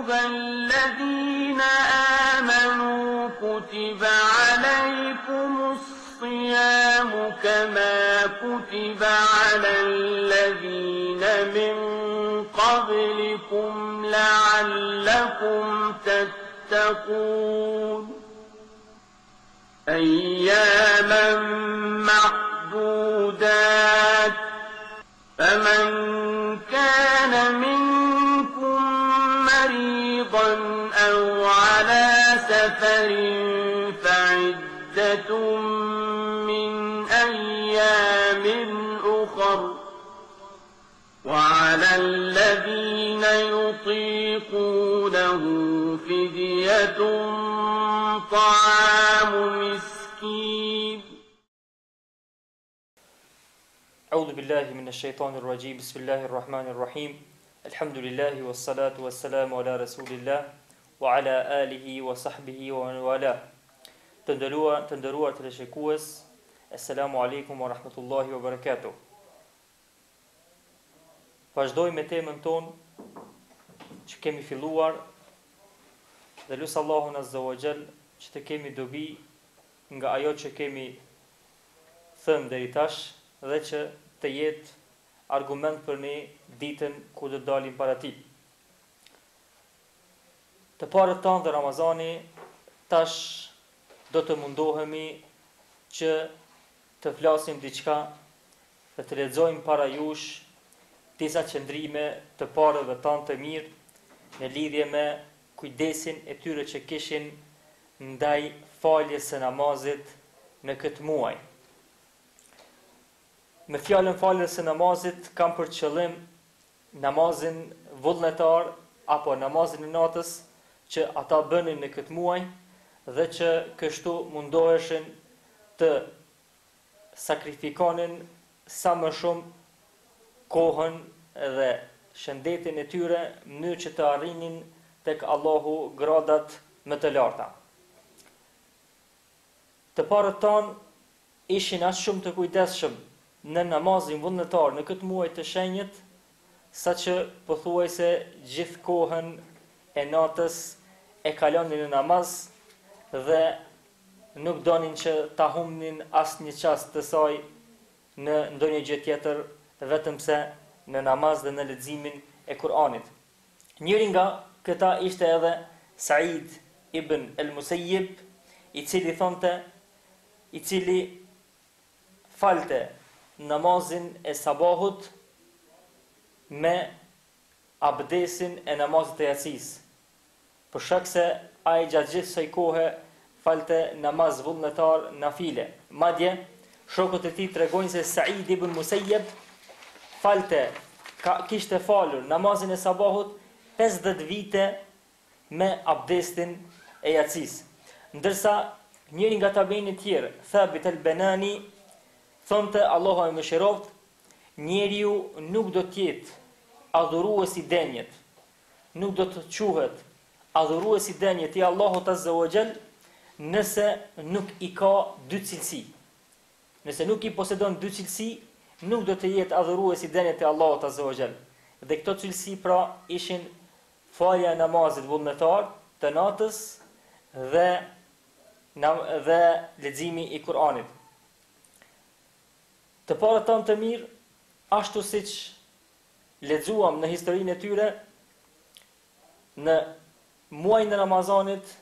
أيها الذين آمنوا كتب عليكم الصيام كما كتب على الذين من قبلكم لعلكم تتقون أياما معدودات فمن كان منكم مريضا أو على سفر فعدة من أيام أخر وعلى الذين يطيقونه فدية طعام مسكين أعوذ بالله من الشيطان الرجيم بسم الله الرحمن الرحيم الحمد لله والصلاة والسلام على رسول الله وعلى آله وصحبه ومن والاه Të nderuar, të nderuar teleshikues, Esselamu Alejkum wa Rahmetullahi wa Barakatuh. Vazhdojmë me temën tonë që kemi filluar dhe lus Allahun Azza wa Jall që të kemi dobi nga ajo që kemi thënë deri tash dhe që të jetë argument për ne ditën kur do të dalim para tij. Të parët tanë dhe Ramazani tash do të mundohemi që të flasim diçka dhe të lexojmë para jush disa qëndrime të parëve tanë të mirë në lidhje me kujdesin e tyre që kishin ndaj faljes së namazit në këtë muaj. Me fjalën faljes së namazit kam për qëllim namazin vullnetar apo namazin e natës që ata bënin në këtë muaj dhe që kështu mundoheshin të sakrifikonin sa më shumë kohën dhe shëndetin e tyre në mënyrë që të arrinin tek Allahu gradat më të larta. Të parët tanë ishin aq shumë të kujdesshëm në namazin vullnetar në këtë muaj të shenjtë, saqë pothuajse gjithë kohën e natës e kalonin në namaz dhe nuk donin që ta humbnin asnjë çast të saj në ndonjë gjë tjetër vetëm se në namaz dhe në leximin e Kur'anit. Njëri nga këta ishte edhe Said ibn el-Musayyib, i cili thonte, i cili falte namazin e sabahut me abdesin e namazit të jacisë. Për shkak se ai gjatë gjithë kësaj kohe falte namaz vullnetar nafile. Madje, shokët e tij tregojnë se Sa'id ibn Musayyib falte, ka, kishte falur namazin e sabahut 50 vite me abdestin e jacisë. Ndërsa njëri nga tabiinët e tjerë, Thabit el-Benani, thonte Allahu e mëshiroftë, njeriu nuk do të jetë adhurues i denjët, nuk do të quhet adhurues i denjët i Allahut Azza wa Jall nëse nuk i ka dy cilësi. Nëse nuk i posedon dy cilësi, nuk do të jetë adhurues i denjët i Allahut Azza wa Jall. Dhe këto cilësi pra ishin falja e namazit vullnetar të natës dhe dhe leximi i Kur'anit. Të parët tanë të mirë, ashtu siç lexuam në historinë e tyre, në muajin e Ramazanit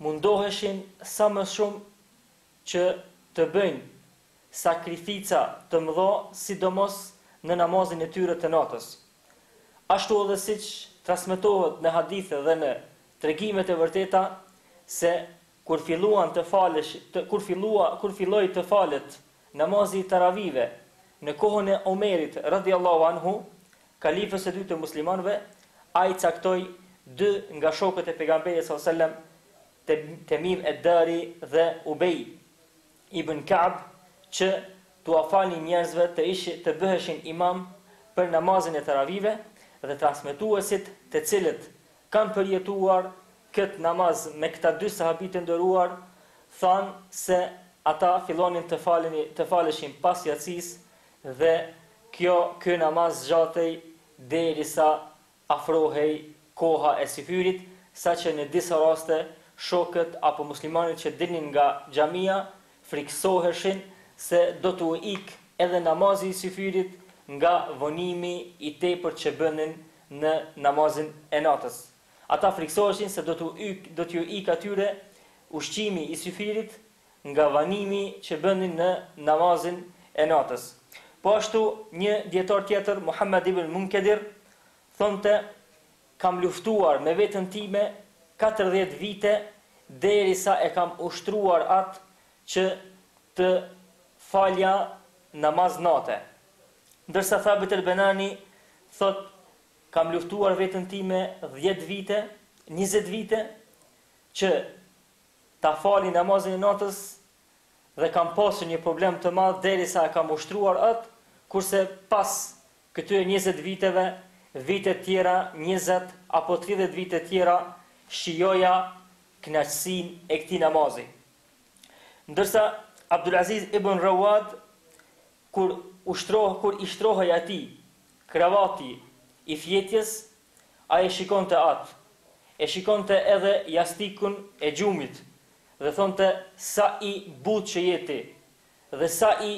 mundoheshin sa më shumë që të bëjnë sakrifica të mëdha, sidomos në namazin e tyre të natës. Ashtu edhe siç transmetohet në hadithe dhe në tregimet e vërteta se kur filluan të falesh, të, kur fillua, kur filloi të falet namazi i taravive në kohën e Omerit radiallahu anhu, kalifës së dytë të muslimanëve, ai caktoi dy nga shokët e pejgamberit sallallahu alajhi wasallam, Temim ed-Dari dhe Ubej ibn Ka'b që t'ua falnin njerëzve të ishi, të bëheshin imam për namazin e taravive dhe transmetuesit të cilët kanë përjetuar këtë namaz me këta dy sahabi të nderuar thanë se ata fillonin të faleni të faleshin pas jacisë dhe kjo ky namaz zgjatej derisa. afrohej koha e syfyrit, saqë në disa raste shokët apo muslimanët që dilnin nga xhamia frikësoheshin se do t'u ikë edhe namazi i syfyrit nga vonimi i tepërt që bënin në namazin e natës. Ata frikësoheshin se do t'u ikë do t'ju ikë atyre ushqimi i syfyrit nga vonimi që bënin në namazin e natës. Po ashtu, një dijetar tjetër, Muhammed ibn Munkedir, thonte, Kam luftuar me veten time 40 vite derisa e kam ushtruar atë që të falja namaz nate. Ndërsa Thabit el-Benani thotë, Kam luftuar veten time 10 vite, 20 vite që ta fali namazin e natës dhe kam pasur një problem të madh derisa e kam ushtruar atë, kurse pas këtyre 20 viteve, vite tjera, 20 apo 30 vite tjera, shijoja kënaqësinë e këtij namazi. Ndërsa Abdulaziz ibn Rawad kur ushtroh kur i shtrohej atij krevati i fjetjes, Ai e shikonte atë, e shikonte edhe jastikun e gjumit dhe thonte sa i butë që je ti dhe sa i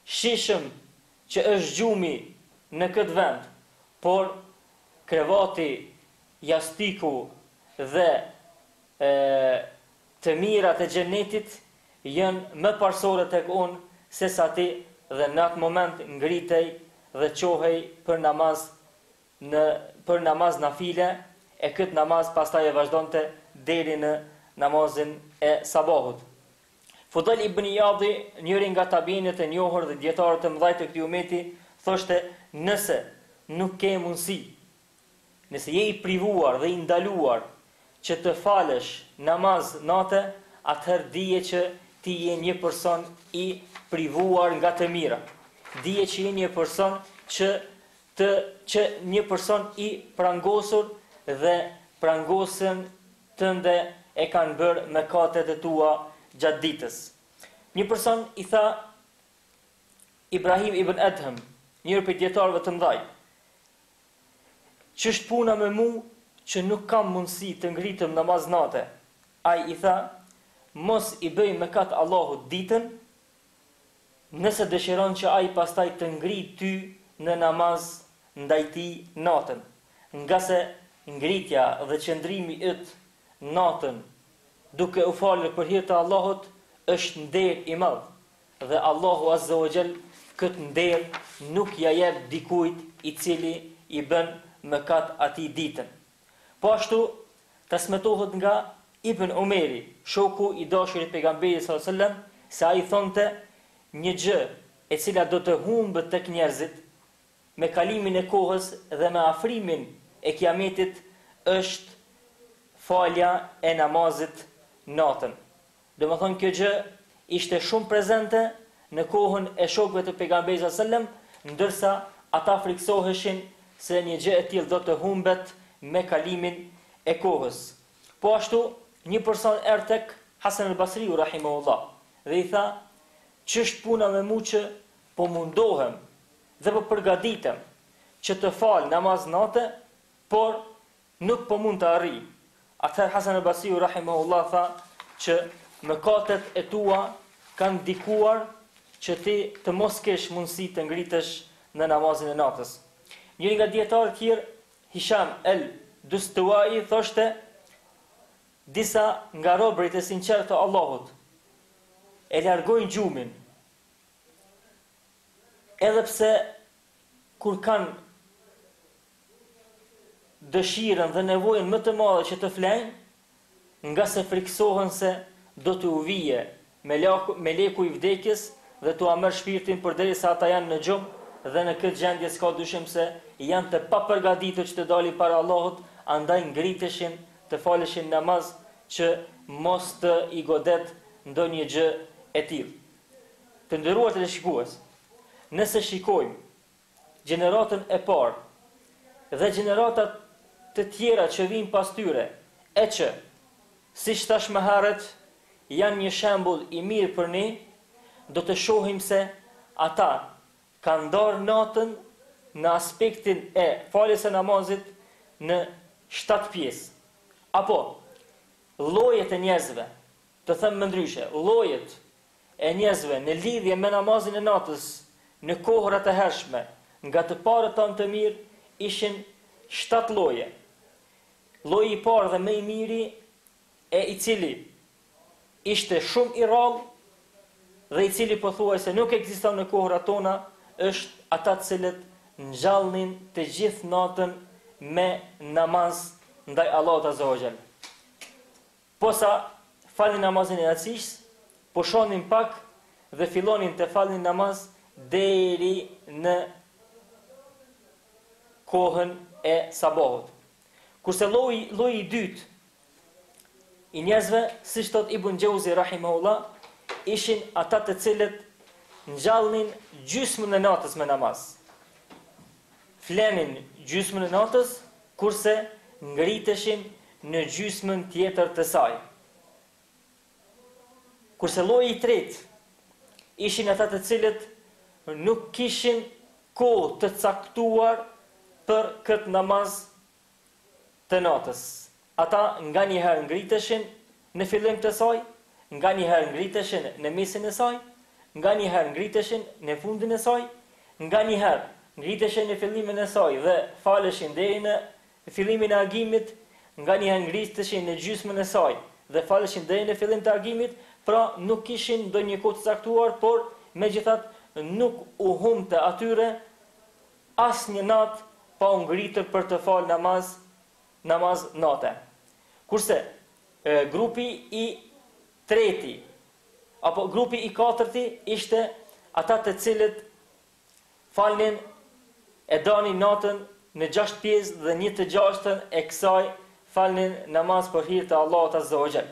shijshëm që është gjumi në këtë vend, por krevati, jastiku dhe e, të mirat e xhenetit janë më parësore tek unë sesa ti dhe në atë moment ngritej dhe çohej për namaz në për namaz nafile e këtë namaz pastaj e vazhdonte deri në namazin e sabahut. Fudajl ibn Ijadi, njëri nga tabiinët e njohur dhe dijetarët e mëdhaj të këtij umeti, thoshte nëse nuk ke mundësi, nëse je i privuar dhe i ndaluar që të falësh namaz nate, atëherë dije që ti je një person i privuar nga të mirat. Dije që je një person që të që një person i prangosur dhe prangosjen tënde e kanë bërë mëkatet e tua gjatë ditës. Një person i tha Ibrahim ibn Edhem, njëri prej dijetarëve të mëdhaj, Ç'është puna me mu që nuk kam mundësi të ngritem namaz nate? Ai i tha, Mos i bëj mëkat Allahut ditën, Nëse dëshiron që ai pastaj të ngrijë ty në namaz ndaj tij natën, ngase ngritja dhe qëndrimi yt natën duke u falur për hir të Allahut është nder i madh dhe Allahu azza wa jall këtë nder nuk ia jep dikujt i cili i bën mëkat atij ditën. Po ashtu transmetohet nga Ibn Umeri, shoku i dashur i Pejgamberit sallallahu alejhi ve sellem, se ai thonte, Një gjë e cila do të humbë tek njerëzit me kalimin e kohës dhe me afrimin e Kiametit është falja e namazit natën. Domethënë kjo gjë ishte shumë prezente në kohën e shokëve të Pejgamberit sallallahu alejhi ve sellem, ndërsa ata frikësoheshin se një gjë e tillë do të humbet me kalimin e kohës. Po ashtu, një person erdhi tek Hasan al-Basriu rahimahullah dhe i tha, Ç'është puna me mu që po mundohem dhe po përgatitem që të fal namaz nate, por Nuk po mund të arrij. Atëherë Hasan al-Basriu rahimahullah tha që mëkatet e tua kanë ndikuar që ti të mos kesh mundësi të ngritesh në namazin e natës. Njëri nga dijetarët tjerë, Hisham el-Dustuai thoshte disa nga robërit e sinqertë të Allahut e largojnë gjumin edhe pse kur kanë dëshirën dhe nevojën më të madhe që të flejnë, ngase frikësohen se do t'u vijë melaku, meleku i vdekjes dhe t'ua merr shpirtin përderisa ata janë në gjumë dhe në këtë gjendje s'ka dyshim se janë të papërgatitur që të dalin para Allahut, andaj ngriteshin të faleshin namaz që mos të i godet ndonjë gjë e tillë. Të nderuar teleshikues, nëse shikojmë gjeneratën e parë dhe gjeneratat të tjera që vijnë pas tyre, e që, siç thashë më herët, janë një shembull i mirë për ne, do të shohim se ata kanë ndarë natën në aspektin e faljes së namazit në shtatë pjesë. Apo, llojet e njerëzve, të them më ndryshe, llojet e njerëzve në lidhje me namazin e natës në kohërat e hershme nga të parët tanë të mirë ishin shtatë lloje. Lloji i parë dhe më i miri e i cili ishte shumë i rrallë dhe i cili pothuajse nuk ekziston në kohërat tona është ata të cilët ngjallnin të gjithë natën me namaz ndaj Allahut Azza wa Jall. Posa falnin namazin e jacisë, pushonin pak dhe fillonin të falnin namaz deri në kohën e sabahut. Kurse lloji lloji i dytë i njerëzve, siç thotë Ibn Xheuzi rahimahullah, ishin ata të cilët ngjallnin gjysmën e natës me namaz. Flenin gjysmën e natës, kurse ngriteshin në gjysmën tjetër të saj. Kurse lloji i tretë ishin ata të cilët nuk kishin kohë të caktuar për këtë namaz të natës. Ata nganjëherë ngriteshin në fillim të saj, nganjëherë ngriteshin në mesin e saj, nganjëherë ngriteshin në fundin e saj, nganjëherë ngriteshin në fillimin e saj dhe faleshin deri në fillimin e agimit, nganjëherë ngriteshin në gjysmën e saj dhe faleshin deri në fillim të agimit, pra nuk kishin ndonjë kohë të caktuar, por megjithatë nuk u humbte atyre asnjë natë pa u ngritur për të falë namaz, namaz nate. Kurse e, grupi i treti apo grupi i katërti ishte ata të cilët falnin e danin natën në gjashtë pjesë dhe një të gjashtën e kësaj falnin namaz për hir të Allahut Azza wa Jall.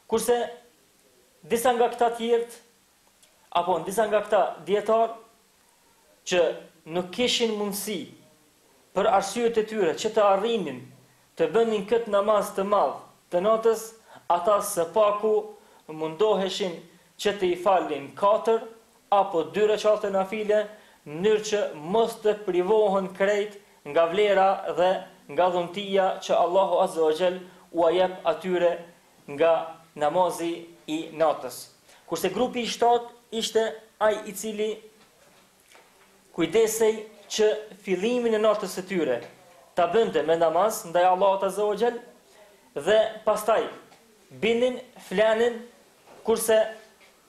Kurse disa nga këta tjerët apo disa nga këta dijetarë që nuk kishin mundësi për arsyet e tyre që të arrinin të bënin këtë namaz të madh të natës, ata së paku mundoheshin që të i falnin katër apo dy reqate nafile, në mënyrë që mos të privohen krejt nga vlera dhe nga dhuntia që Allahu Azza wa Jall ua jep atyre nga namazi i natës. Kurse grupi i shtatë ishte ai i cili kujdesej që fillimin e natës së tyre ta bënte me namaz ndaj Allahut Azza wa Jall dhe pastaj binin, flenin, kurse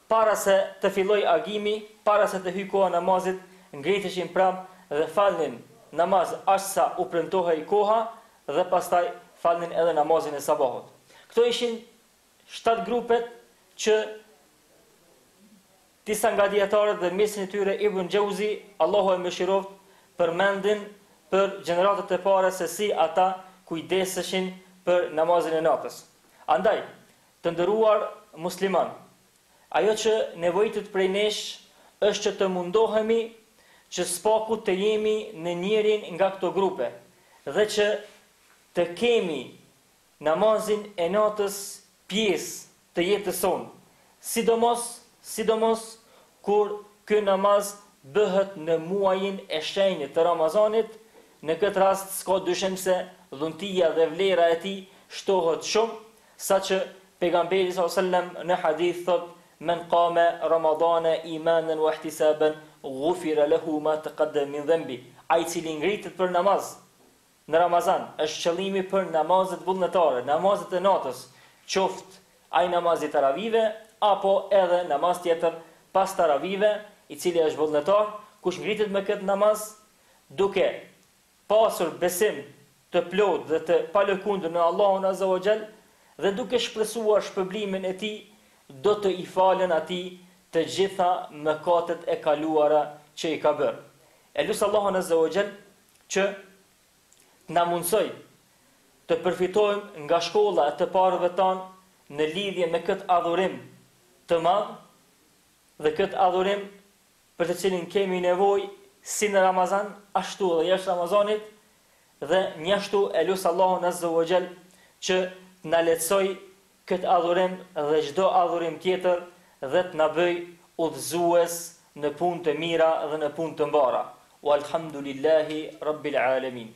para se të fillojë agimi, para se të hyjë koha e namazit, ngriteshin prapë dhe falnin namaz aq sa u premtohej koha dhe pastaj falnin edhe namazin e sabahut. Këto ishin shtatë grupet që disa nga dijetarët dhe mesin e tyre Ibn Xheuzi, Allahu e mëshiroftë, përmendin për gjeneratat e para se si ata kujdeseshin për namazin e natës. Andaj, të nderuar muslimanë, ajo që nevojitet prej nesh është që të mundohemi që s'paku të jemi në njërin nga këto grupe dhe që të kemi namazin e natës pjesë të jetës sonë, sidomos, sidomos kur ky namaz bëhet në muajin e shenjtë të Ramazanit, në këtë rast s'ka dyshim se dhuntia dhe vlera e tij shtohet shumë, saqë Pejgamberi sallallahu alejhi ve sellem në hadith thotë, Men kame Ramadane imanen wa ihtisaben, ghufira lehu ma taqaddama min dhanbi, Ai i cili ngritet për namaz në Ramazan, është qëllimi për namazet vullnetare, namazet e natës, qoftë ai namaz i taravive apo edhe namaz tjetër pas taravive, i cili është vullnetar, kush ngritet me këtë namaz duke pasur besim të plotë dhe të palëkundur në Allahun Azza wa Jall dhe duke shpresuar shpërblimin e Tij, do të i falen atij të gjitha mëkatet e kaluara që i ka bërë. E lus Allahun Azza wa Jall që të na mundësojë të përfitojmë nga shkolla e të parëve tanë në lidhje me këtë adhurim të madh dhe këtë adhurim për të cilin kemi nevojë si në Ramazan ashtu edhe jashtë Ramazanit dhe njashtu e lus Allahun Azza wa Jall që të na lehtësojë këtë adhurim dhe çdo adhurim tjetër dhe të na bëjë udhëzues në punë të mira dhe në punë të mbara. Walhamdulillahi Rabbil Alemin.